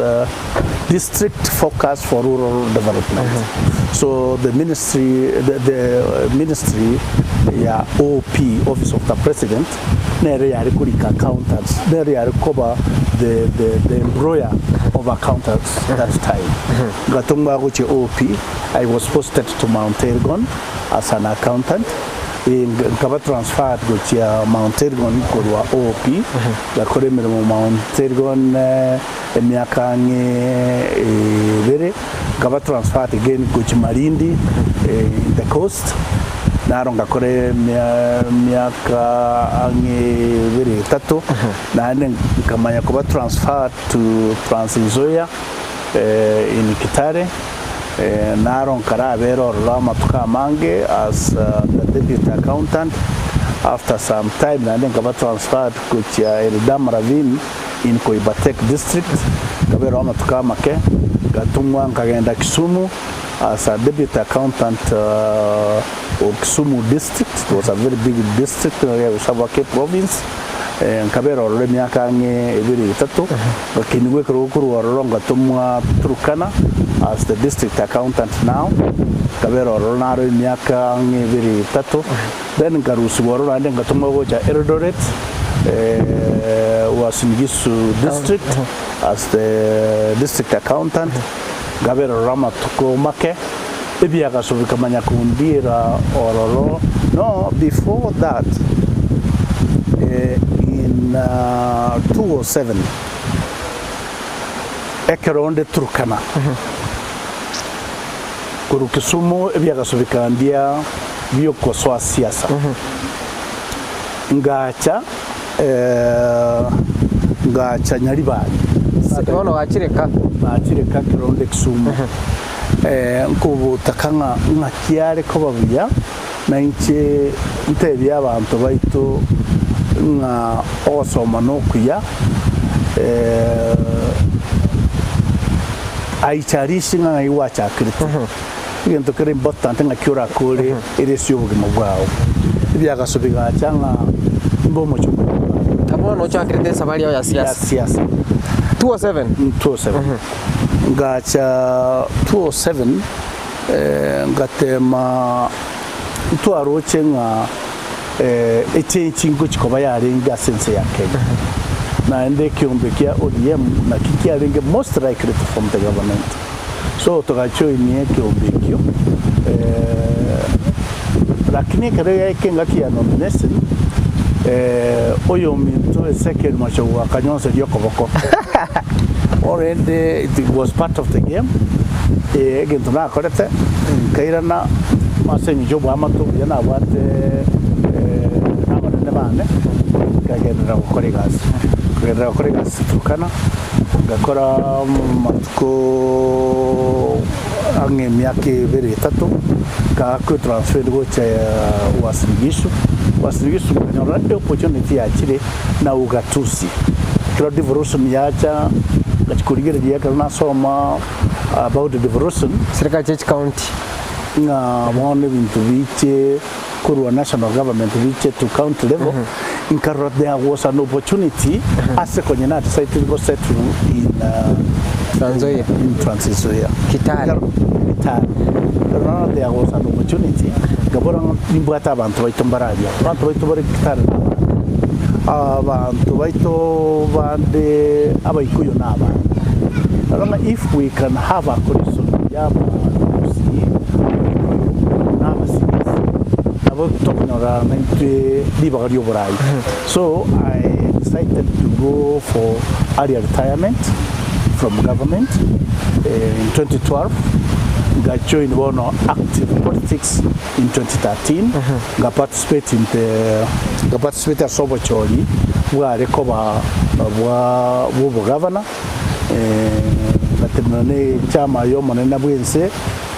C: district focus for rural development. So the ministry, the, the ministry ya OP, Office of the President, nere yare korika accountants, nere yare koba the, the, the employer of accountants that time. Ngatongwa gochia OP, I was posted to Mount Elgon as an accountant. Nkaba transferred gochia Mount Elgon korwa OP, ngakora emeremo Mount Elgon Emiaka ang'e ebere nkaba transferred again gochia Malindi in the coast, naro ngakora emiaka ang'e ebere etato, naende nkamanya koba transferred to Trans Nzoia in Kitale, naro nkarabera ororo amatuko amange as the deputy accountant, after some time naende nkaba transferred gochia Eldama Ravine. In Koibatek District, nkaberao amatuko amake, ngatomwa nkagenda Kisumu as a deputy accountant of Kisumu District, it was a very big district ya Sabaki province, nkabera ororo emiaka ang'e ebere etato, ngakinigwa ekerogo korwa ororo ngatomwa Turkana as the district accountant now, nkabera ororo naro emiaka ang'e ebere etato, then nkarusigwa ororo naende ngatomwa gocha Eldoret, Uasin Gishu district as the district accountant, nkabera ororo amatuko make, ebiagaso bikamanya kondiera ororo, no before that in 2007 ekero onde Turkana korwa Kisumu ebiagaso bikandia biokosoa siasa. Ngacha, ngacha Nyaribari.
B: Bono gwachire ka?
C: Nachire ka ekero onde Kisumu. Nkobotaka ng'a ng'aki are koba buya, na inche ntebie abanto baito ng'a ogosoma nokuya, aicharishi ng'a ng'ai gwachakirete. Egento kere important ng'aki orakore ere ase obogima bwao. Ebiagaso bigacha ng'a mbe omochie omorwani.
B: Bono ochakerete esabari yao ya
C: Ya
B: siasa.
C: siasa.
B: 207.
C: 207. Ngacha 207 ngatema ntwaroche ng'a echange ngochi koba yarenge ase ense ya Kenya. Naende ekeombe kia ODM naki kiarenge most likely to form the government. So togachoinia ekeombe ekio, lakini ekero yaika engaki ya nomination, oyominto Ezekiel Machogu akanyonseria okoboko. Already it was part of the game. Egento nakorete, nkairana ase eng'encho y'oboamate obuya nabwate nabanene bane, nkagenderera gokora egasi. Nkagenderera gokora egasi Turkana, ngakora amatuko ang'e emiaka ebere etato, ngaakwa etransfer gocha Uasin Gishu. Uasin Gishu nkanyora eopportunity yachire na ugatuzi. Ekero devolution yacha, ngachia korigereria ekero nasoma about devolution,
B: Serikali chie chicounty.
C: Ng'a bono ebinto biche korwa national government biche to county level, nkarora there was an opportunity ase konya na decided go settle in
B: Trans Nzoia.
C: in Trans Nzoia.
B: Kitale.
C: Kitale. Nkarora there was an opportunity, nkabora ng'a nimbwate abanto baito mbare aria. Abanto baito bare Kitale na abande. Abanto baito bande Abaikuyu na abande. Nkarora ng'a if we can have a coalition ya Abagusii, Abaikuyu na Abasigisi, nabo tokonyora naintwe ribaga ri'oborai. So I decided to go for early retirement from government in 2012, nga join bono active politics in 2013, nga participate in the nga participate ase obochori bware koba bwa bw'obogavana, ngatenena ne echama y'omonene bw'ense,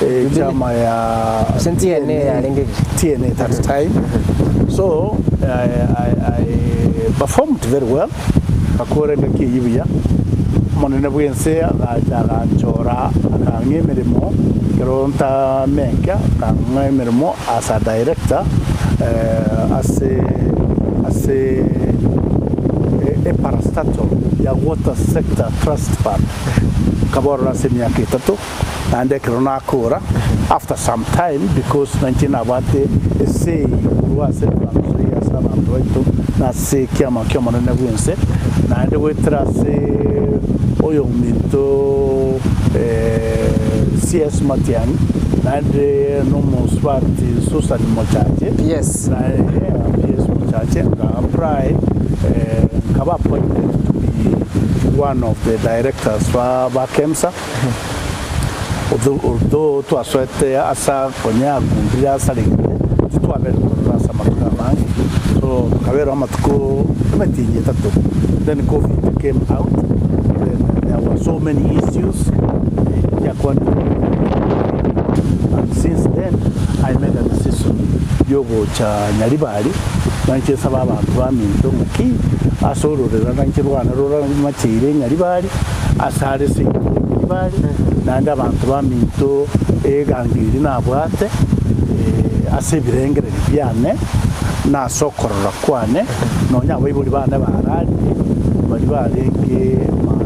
C: echama ya
B: Gose TNA yarenge ki?
C: TNA at that time. So I, I, I performed very well, ngakora engaki eyio buya, omonene bw'ense agacha aganchora akang'a emeremo ekero ntameke, akang'a emeremo as a director ase ase eparastatal ya Water Sector Trust Fund, nkaba ororo ase emiaka etato, naende ekero nakora after some time because nainche nabwate esei korwa ase Trans Nzoia ase abanto baito na ase ekiama ki'omonene bw'ense, naende goetera ase oyominto CS Matiang'i, naende nomosubati Susan Mochache,
B: PS.
C: PS Mochache, nga apply nkaba appointed to be one of the directors ba ba KEMSA, although although twasoete ase konya akundire asaregete, titwabere korora ase amatuko amange, so tokabera amatuko emetienyi etato, then covid came out, then there were so many issues chiakwanire and since then I made a decision yogocha Nyaribari, nainche nsabe abanto baminto ng'aki ase ororera nainche rwane roramacheire Nyaribari, ase are seito Nyaribari, naende abanto baminto egango eria nabwate ase ebirengererio biane na ase okorora kwane, nonya abaibori bane bararire, baria barenge my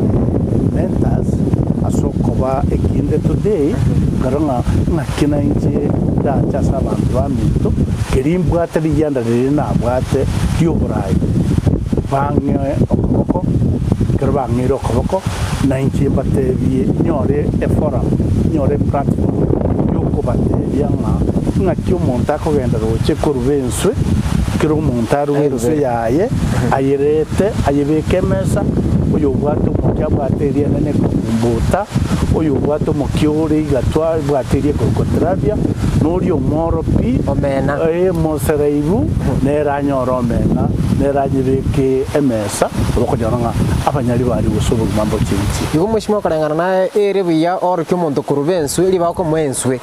C: mentors ase okoba ekinde today, nkarora ng'a ng'aki nainche ndache ase abanto baminto, keria mbwate rigianda riria nabwate ri'oborai, bang'e okoboko, ekero bang'eire okoboko, nainche mbatebie nyore eforum, nyore eplatform yokobatebia ng'a ng'aki omonto akogenda roche koruba enswe, kera omonto arube enswe yaye, ayerete, ayebeke emesa, oyobwate omokia abwate eria enene ekokumbuta, oyobwate omokia ore igatwa abwate eria ekorokwa tilapia, na oria omworo pi,
B: Omena.
C: mosereibu, nere anyore omena, nere anyebeke emesa, okonyora ng'a abanyari baria gose obogima mbochenchie.
B: Igo mweshima okoreng'ana naye ere buya oorokie omonto koruba enswe, ribaga okomoa enswe.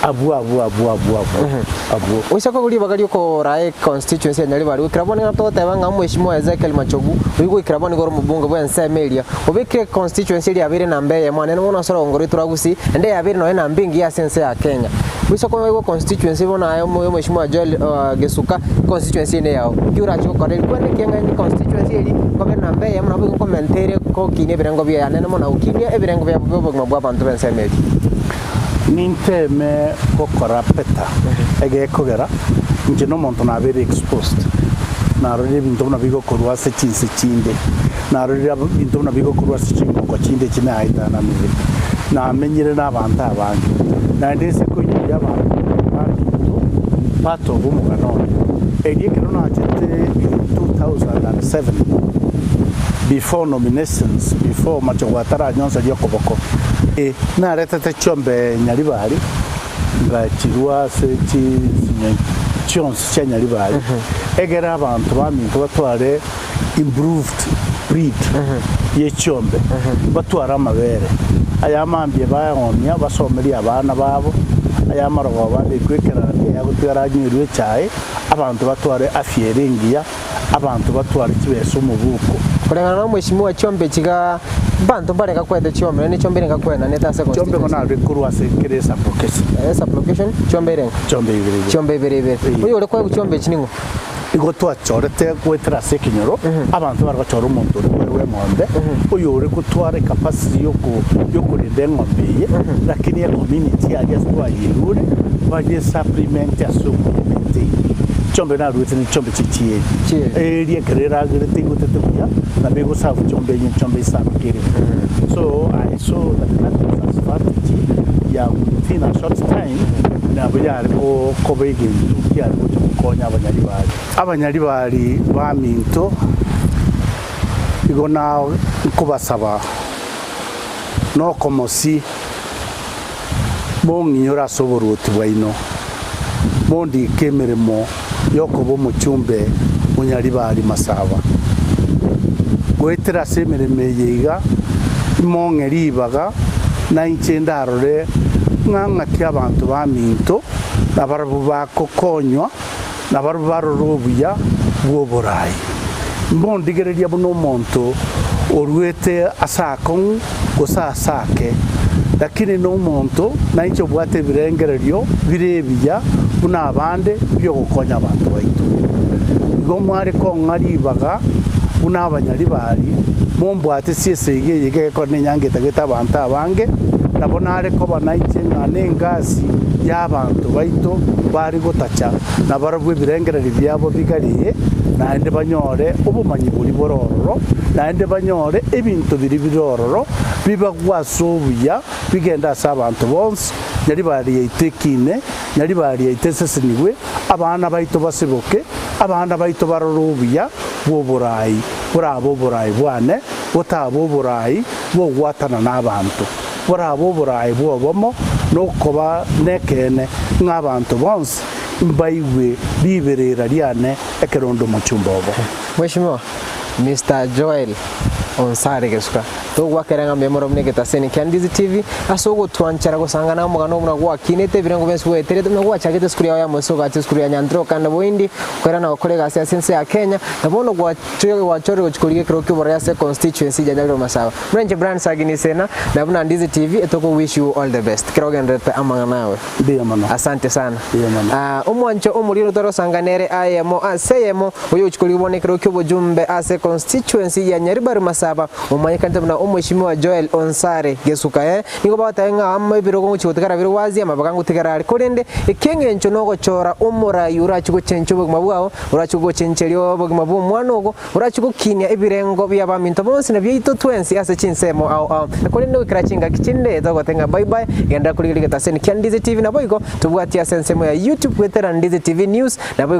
C: Abwo abwo abwo abwo abwo abwo.
B: Oise kogwa ribaga riokoraa econstituency ya Nyaribari goikera bono nigo togoteba ng'a omweshimiwa Ezekiel Machogu oyio goikera bono nigo ore omobunge bwe ensemo eria obekire econstituency eria yabeire enamba eyemo anene mono ase orogongo rwaito rwa Gusii naende yabeire nonya enamba engiya ase ense ya Kenya. Oise koigwa constituency bono aye omweshimiwa Joel Gesuka constituency eye neyao nki orache gokora erio kwani ekiang'ani constituency eria nkobe enamba eyemo nabo igo nkomentere gokinia ebirengo biaye anene mono na gokinia ebirengo biabo bia obogima bwa abanto b'ensemo eria.
C: Ninteme gokora better egekogera inche nomonto nabeire exposed narorire ebinto buna bigokorwa ase chinse chinde narorire ebinto buna bigokorwa ase chingongo chinde echi naetananire namenyire na abanto abange naende nse koinyoria abanto baminto part of omogano one erio ekero nachete in 2007. Before nominations, before Machogu ataranyonseria okoboko, naretete chiombe Nyaribari, ngachirua ase chinsinyo chionsi chia Nyaribari, egere abanto baminto batware improved breed ye chiombe, batware amabere aya mambia baeomia basomerie abana babo, aya amarogoba abekwe ekerandi ayagotigara anywerwe echae, abanto batware afya ere engiya. abanto batware chibesa omobuko.
B: Koreng'ana na omweshimiwa chiombe chiga banto mbare gakwete chiombe naende chiombe erenga kwenanete ase
C: Chiombe
B: constituency.
C: nare korwa ase kera esublocation.
B: Esublocation chiombe erenga?
C: Chiombe ibere ibere.
B: Chiombe ibere ibere.
C: Ee.
B: Oyo ore koegwa chiombe echi ning'o?
C: Igo twachorete goetera ase ekenyoro, abanto bare gochora omonto ore koegwa eng'ombe, oyo ore gotwara ecapacity yoko yokorenda eng'ombe eye, lakini ecommunity aria ase twayerure, baye supplement ase okoyemaintain. Chiombe naruete ne chiombe chichieri.
B: Chieri.
C: Eeri ekero eragerete igotete buya, nabo egosafu chiombe enye chiombe isano kere. So I saw that that was a strategy ya within a short time nabo yare ko- koba egento kiare gocha gokonya abanyaribari. Abanyaribari baminto igo na nkobasaba nokomosi Mong'inyore ase oboruoti bwaino, mondiike emeremo y'okoba omochumbe o Nyaribari Masaba. Goetera ase emeremo eye iga, imong'e ribaga, na inche ndarore ng'a ng'aki abanto baminto nabarabwo bagokonywa, nabarabwo barore obuya bw'oboraai. Mbondigereria buna omonto oruete ase aakong'u gose ase ake, lakini nomonto nainche obwate ebirengererio bire ebiya buna abande bi'ogokonya abanto baito. Igo mware kong'a ribaga buna abanyaribari, mombwatesie esegi eye egekora nenyangi etagete abanto abange, nabo nare koba nainche ng'a nengasi y'abanto baito bare gotacha, na barabwo ebirengererio biabo bigarie, naende banyore obomanyi boria bore ororo, naende banyore ebinto biria bire ororo, bibagwe ase obuya, bigende ase abanto bonsi, nyaribari yaito ekine, nyaribari yaito esesenigwe, abana baito baseboke, abana baito barore obuya bw'oboraai, borabe oboraai bwane, botabe oboraai bw'ogwatana nabanto, borabe oboraai bw'obomo, na okoba nekeene ng'a abanto bonsi mbaigwe riberera riane ekero onde omochumba obo.
B: Mweshimiwa Mister Joel Onsare Gesuka, togwakera ng'a mbuya more buna egetaseni kia Ndizi TV ase ogotwanchera gosangana omogano buna gwakinete ebirengo bionsi gwaeterete buna gwachagete esukuru yao ya Mose ogacha esukuru ya Nyantroka na Boindi koirana gokora egasi ase ense ya Kenya na bono gwachorire gochia korigia ekerogo ki'oborai ase econstituency ya Nyariro Masaba. Buna inche Brian Sagini Sena na buna Ndizi TV etoko wish you all the best. Kera ogendererete amang'ana awe.
C: Mbuya mono.
B: Asante sana.
C: Mbuya mono.
B: Ah, omwancho omoriro twarosanga nere ayemo ase eyemo oyogochia korigia bono ekero ki'obojumbe ase constituency ya Nyaribari Masaba omanyekanete buna omweshimiwa Joel Onsare Gesuka eh. Nigo bagoteba ng'a amo ebirogo ngochia gotigara bire wazi amabaga ngotigara are korende ekieng'encho nogochora omorai orachie gochencha obogima bwao orachie gochencheria obogima bwa omwana ogo Orachie gokinia ebirengo bi'abaminto bonsi na biaito twensi ase chinsemo ao ao. Korende goikera chingaki chinde togote ng'a bye bye, genderera korigereria egetaseni kia Ndizi TV naboigo tobwatie ase ensemo ya YouTube goetera Ndizi TV News naboigo.